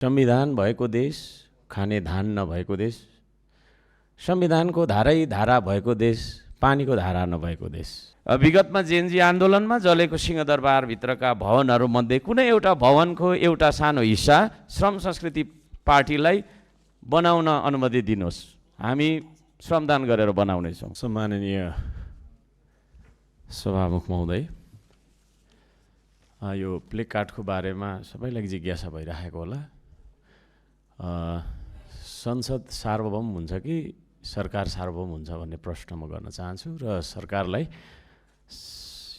संविधान भएको देश, खाने धान नभएको देश, संविधानको धारै धारा भएको देश, पानीको धारा नभएको देश। विगतमा जेएनजी आन्दोलनमा जलेको सिंहदरबारभित्रका भवनहरूमध्ये कुनै एउटा भवनको एउटा सानो हिस्सा श्रम संस्कृति पार्टीलाई बनाउन अनुमति दिनुहोस्, हामी श्रमदान गरेर बनाउनेछौँ। सम्माननीय सभामुख महोदय, यो प्ले कार्डको बारेमा सबैलाई जिज्ञासा भइरहेको होला। संसद सार्वभौम हुन्छ कि सरकार सार्वभौम हुन्छ भन्ने प्रश्न म गर्न चाहन्छु र सरकारलाई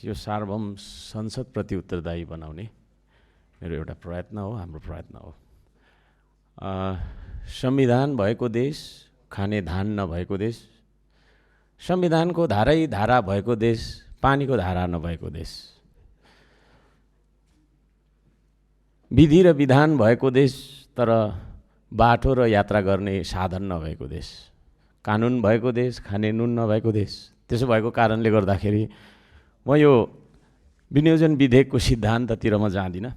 यो सार्वभौम संसदप्रति उत्तरदायी बनाउने मेरो एउटा प्रयत्न हो, हाम्रो प्रयत्न हो। संविधान भएको देश, खाने धान नभएको देश, संविधानको धारै धारा भएको देश, पानीको धारा नभएको देश, विधि र विधान भएको देश तर बाटो र यात्रा गर्ने साधन नभएको देश, कानुन भएको देश, खाने नुन नभएको देश। त्यसो भएको कारणले गर्दाखेरि म यो विनियोजन विधेयकको सिद्धान्ततिर म जाँदिनँ।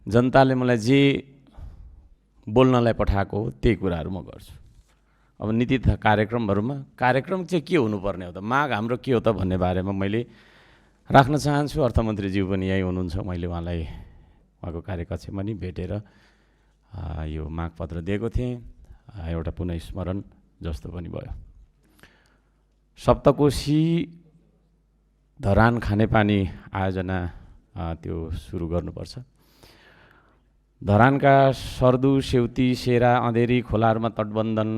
जनताले मलाई जे बोल्नलाई पठाएको हो त्यही कुराहरू म गर्छु। अब नीति कार्यक्रमहरूमा कार्यक्रम चाहिँ के हुनुपर्ने हो त, माग हाम्रो के हो त भन्ने बारेमा मैले राख्न चाहन्छु। अर्थमन्त्रीज्यू पनि यहीँ हुनुहुन्छ, मैले उहाँलाई उहाँको कार्यकक्षमा नि भेटेर यो मागपत्र दिएको थिएँ, एउटा पुनः स्मरण जस्तो पनि भयो। सप्तकोशी धरान खानेपानी आयोजना त्यो सुरु गर्नुपर्छ। धरानका सर्दु, सेउती, सेरा, अँधेरी खोलाहरूमा तटबन्धन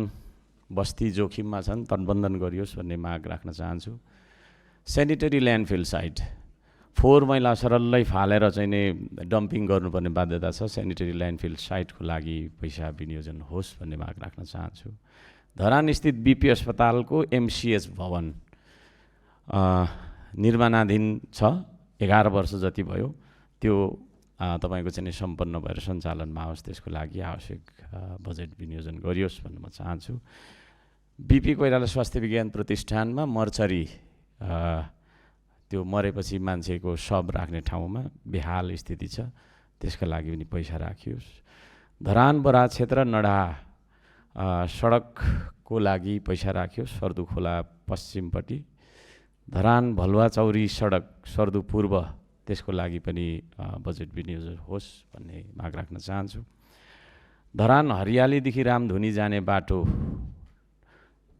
बस्ती जोखिममा छन्, तटबन्धन गरियोस् भन्ने माग राख्न चाहन्छु। सेनिटरी ल्यान्डफिल साइट फोहोर मैला सरल्लै फालेर चाहिँ नै डम्पिङ गर्नुपर्ने बाध्यता छ। सेनिटरी ल्यान्डफिल साइटको लागि पैसा विनियोजन होस् भन्ने माग राख्न चाहन्छु। धरान स्थित बीपी अस्पतालको एमसीएच भवन निर्माणाधीन छ, 11 वर्ष जति भयो। त्यो तपाईँको चाहिँ सम्पन्न भएर सञ्चालनमा आओस्, त्यसको लागि आवश्यक बजेट विनियोजन गरियोस् भन्न म चाहन्छु। बीपी कोइराला स्वास्थ्य विज्ञान प्रतिष्ठानमा मर्चरी त्यो मरेपछि मान्छेको शव राख्ने ठाउँमा बेहाल स्थिति छ, त्यसका लागि पनि पैसा राखियोस्। धरान बराज क्षेत्र नडा सडकको लागि पैसा राखियोस्, सर्दु खोला पश्चिमपट्टि। धरान भलुवा चौरी सडक सर्दु पूर्व, त्यसको लागि पनि बजेट विनियोजन होस् भन्ने माग राख्न चाहन्छु। धरान हरियालीदेखि रामधुनी जाने बाटो,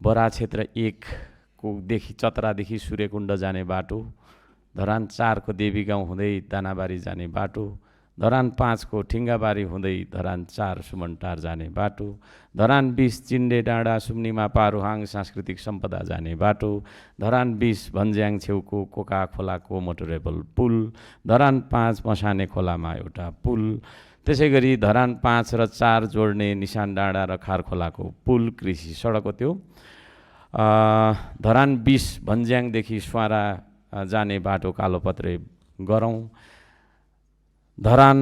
बराज क्षेत्र 1 को देखि चतरादेखि सूर्यकुण्ड जाने बाटो, धरान 4 को देवीगाउँ हुँदै दानाबारी जाने बाटो, धरान 5 को ठिङ्गाबारी हुँदै धरान 4 सुमनटार जाने बाटो, धरान 20 चिन्डे डाँडा सुम्निमा पारुहाङ सांस्कृतिक सम्पदा जाने बाटो, धरान 20 भन्ज्याङ छेउको कोका खोलाको मोटरेबल पुल, धरान 5 मसाने खोलामा एउटा पुल, त्यसै गरी धरान 5 र 4 जोड्ने निशान डाँडा र खार खोलाको पुल कृषि सडक हो त्यो। धरान 20 भन्ज्याङदेखि स्वारा जाने बाटो कालोपत्रे गरौँ। धरान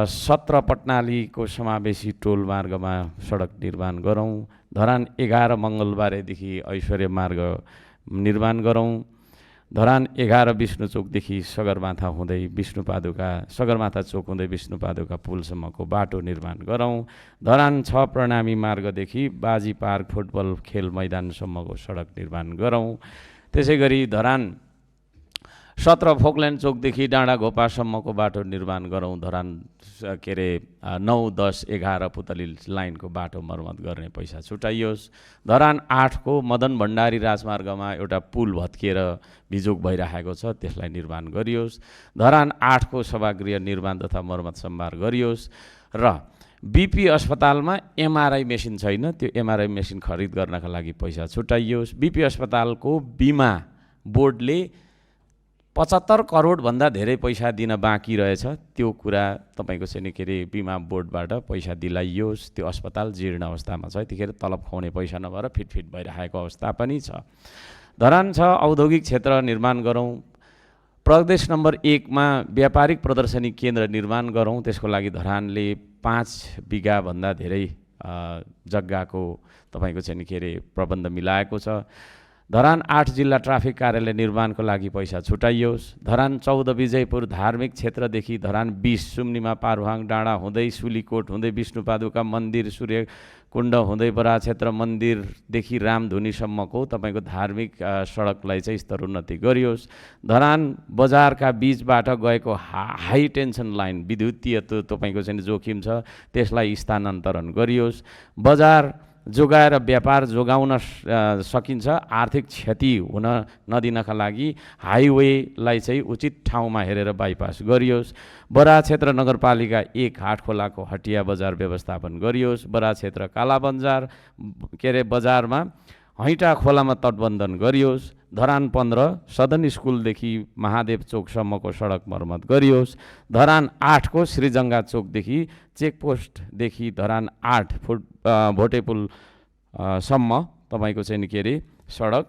17 पटनालीको समावेशी टोल मार्गमा सडक निर्माण गरौँ। धरान 11 मङ्गलबारेदेखि ऐश्वर्य मार्ग निर्माण गरौँ। धरान 11 विष्णुचोकदेखि सगरमाथा हुँदै सगरमाथा चोक हुँदै विष्णुपादुका पुलसम्मको बाटो निर्माण गरौँ। धरान 6 प्रणामी मार्गदेखि बाजी पार्क फुटबल खेल मैदानसम्मको सडक निर्माण गरौँ। त्यसै गरी धरान 17 फोकल्यान्ड चोकदेखि डाँडा घोपासम्मको बाटो निर्माण गरौँ। धरान 9, 10, 11 पुतली लाइनको बाटो मर्मत गर्ने पैसा छुटाइयोस्। धरान 8 को मदन भण्डारी राजमार्गमा एउटा पुल भत्किएर बिजोग भइरहेको छ, त्यसलाई निर्माण गरियोस्। धरान 8 को सभागृह निर्माण तथा मर्मत सम्भार गरियोस्। र बीपी अस्पतालमा एमआरआई मेसिन छैन, त्यो एमआरआई मेसिन खरिद गर्नका लागि पैसा छुटाइयोस्। बीपी अस्पतालको बिमा बोर्डले 75 करोड भन्दा धेरै पैसा दिन बाँकी रहेछ, त्यो कुरा तपाईँको चाहिँ बिमा बोर्डबाट पैसा दिलाइयोस्। त्यो अस्पताल जीर्ण अवस्थामा छ, यतिखेर तलब खुवाउने पैसा नभएर फिटफिट भइरहेको अवस्था पनि छ। धरान 6 औद्योगिक क्षेत्र निर्माण गरौँ। प्रदेश नम्बर 1 मा व्यापारिक प्रदर्शनी केन्द्र निर्माण गरौँ। त्यसको लागि धरानले 5 बिघा भन्दा धेरै जग्गाको तपाईँको चाहिँ प्रबन्ध मिलाएको छ। धरान 8 जिल्ला ट्राफिक कार्यालय निर्माणको लागि पैसा छुटाइयोस्। धरान 14 विजयपुर धार्मिक क्षेत्रदेखि धरान 20 सुम्निमा पारुहाङ डाँडा हुँदै सुलीकोट हुँदै विष्णुपादुका मन्दिर सूर्यकुण्ड हुँदै बरा क्षेत्र मन्दिरदेखि रामधुनीसम्मको तपाईँको धार्मिक सडकलाई चाहिँ स्तरोन्नति गरियोस्। धरान बजारका बीचबाट गएको हाई टेन्सन लाइन विद्युतीय तपाईँको चाहिँ जोखिम छ, त्यसलाई स्थानान्तरण गरियोस्। बजार जोगाएर व्यापार जोगाउन सकिन्छ, आर्थिक क्षति हुन नदिनका लागि हाइवेलाई चाहिँ उचित ठाउँमा हेरेर बाइपास गरियोस्। बरा क्षेत्र नगरपालिका 1 हाटखोलाको हटिया बजार व्यवस्थापन गरियोस्। बरा क्षेत्र कालाबजार बजारमा हैटा खोलामा तटबन्धन गरियोस्। धरान 15 सदन स्कुलदेखि महादेव चोकसम्मको सडक मर्मत गरियोस्। धरान 8 को श्रीजङ्गा चोकदेखि चेकपोस्टदेखि धरान 8 भोटेपुल सम्म तपाईँको चाहिँ के अरे सडक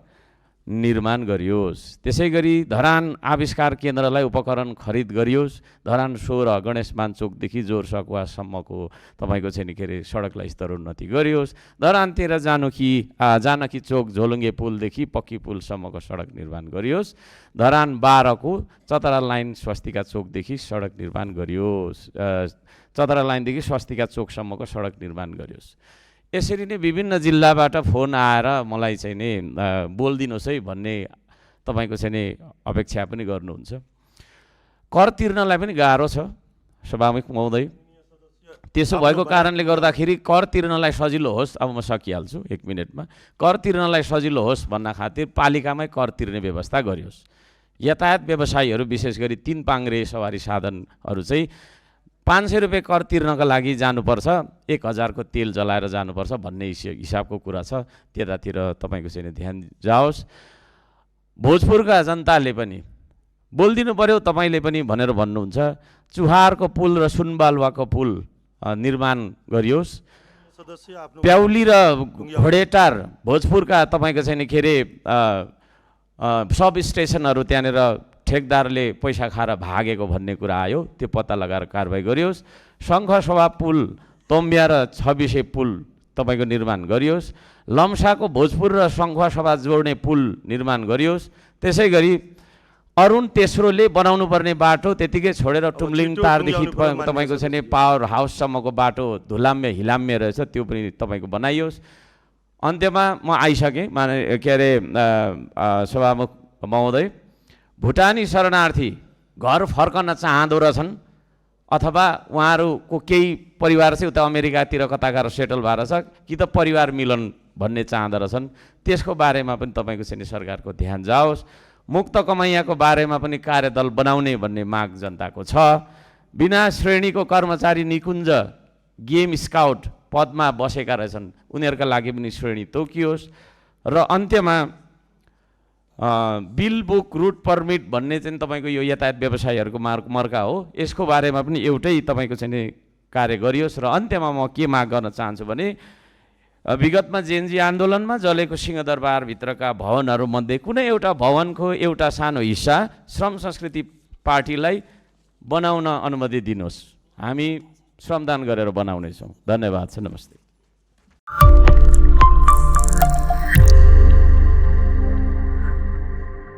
निर्माण गरियोस्। त्यसै गरी धरान आविष्कार केन्द्रलाई उपकरण खरिद गरियोस्। धरान 16 गणेशमान चोकदेखि जोर सकुवासम्मको तपाईँको चाहिँ के अरे सडकलाई स्तरोन्नति गरियोस्। धरान 13 जानकी चोक झोलुङ्गे पुलदेखि पक्की पुलसम्मको सडक निर्माण गरियोस्। धरान 12 को चतरा लाइन स्वस्तिका चोकदेखि सडक निर्माण गरियोस्। चतरा लाइनदेखि स्वस्तिका चोकसम्मको सडक निर्माण गरियोस्। यसरी नै विभिन्न जिल्लाबाट फोन आएर मलाई चाहिँ नि बोलिदिनुहोस् है भन्ने तपाईँको चाहिँ नि अपेक्षा पनि गर्नुहुन्छ। कर तिर्नलाई पनि गाह्रो छ सभामुख महोदय। त्यसो भएको कारणले गर्दाखेरि कर तिर्नलाई सजिलो होस्, अब म सकिहाल्छु 1 मिनटमा, कर तिर्नलाई सजिलो होस् भन्न खातिर पालिकामै कर तिर्ने व्यवस्था गरियोस्। यातायात व्यवसायीहरू विशेष गरी 3 पाङ्ग्रे सवारी साधनहरू चाहिँ 500 रुपियाँ कर तिर्नका लागि जानुपर्छ, 1000 को तेल जलाएर जानुपर्छ भन्ने हिसाबको कुरा छ। त्यतातिर तपाईँको चाहिँ ध्यान जाओस्। भोजपुरका जनताले पनि बोलिदिनु पर्यो तपाईँले पनि भनेर भन्नुहुन्छ। चुहारको पुल र सुनबालुवाको पुल निर्माण गरियोस्। प्याउली र घोडेटार भोजपुरका तपाईँको चाहिँ के अरे सब स्टेसनहरू त्यहाँनिर ठेकदारले पैसा खाएर भागेको भन्ने कुरा आयो, त्यो पत्ता लगाएर कारबाही गरियोस्। शङ्खसभा पुल तोम्बिया र 26 पुल तपाईँको निर्माण गरियोस्। लम्साको भोजपुर र शङ्खसभा जोड्ने पुल निर्माण गरियोस्। त्यसै गरी अरुण तेस्रोले बनाउनु पर्ने बाटो त्यतिकै छोडेर टुम्लिङ तारदेखि तपाईँको चाहिँ पावर हाउससम्मको बाटो धुलाम्य हिलाम्य रहेछ, त्यो पनि तपाईँको बनाइयोस्। अन्त्यमा म आइसकेँ माने के अरे सभामुख महोदय, भुटानी शरणार्थी घर फर्कन चाहँदो रहेछन् अथवा उहाँहरूको केही परिवार चाहिँ उता अमेरिकातिर कताकार सेटल भएर छ कि त परिवार मिलन भन्ने चाहँदो रहेछन्, त्यसको बारेमा पनि तपाईँको चाहिँ सरकारको ध्यान जाओस्। मुक्त कमैयाको बारेमा पनि कार्यदल बनाउने भन्ने माग जनताको छ। बिना श्रेणीको कर्मचारी निकुञ्ज गेम स्काउट पदमा बसेका रहेछन्, उनीहरूका लागि पनि श्रेणी तोकियोस्। र अन्त्यमा बिल बुक रुट पर्मिट भन्ने चाहिँ तपाईँको यो यातायात व्यवसायीहरूको मर्का हो, यसको बारेमा पनि एउटै तपाईँको चाहिँ कार्य गरियोस्। र अन्त्यमा म के माग गर्न चाहन्छु भने विगतमा जेएनजी आन्दोलनमा जलेको सिंहदरबारभित्रका भवनहरूमध्ये कुनै एउटा भवनको एउटा सानो हिस्सा श्रम संस्कृति पार्टीलाई बनाउन अनुमति दिनुहोस्। हामी श्रमदान गरेर बनाउनेछौँ। धन्यवाद छ। नमस्ते।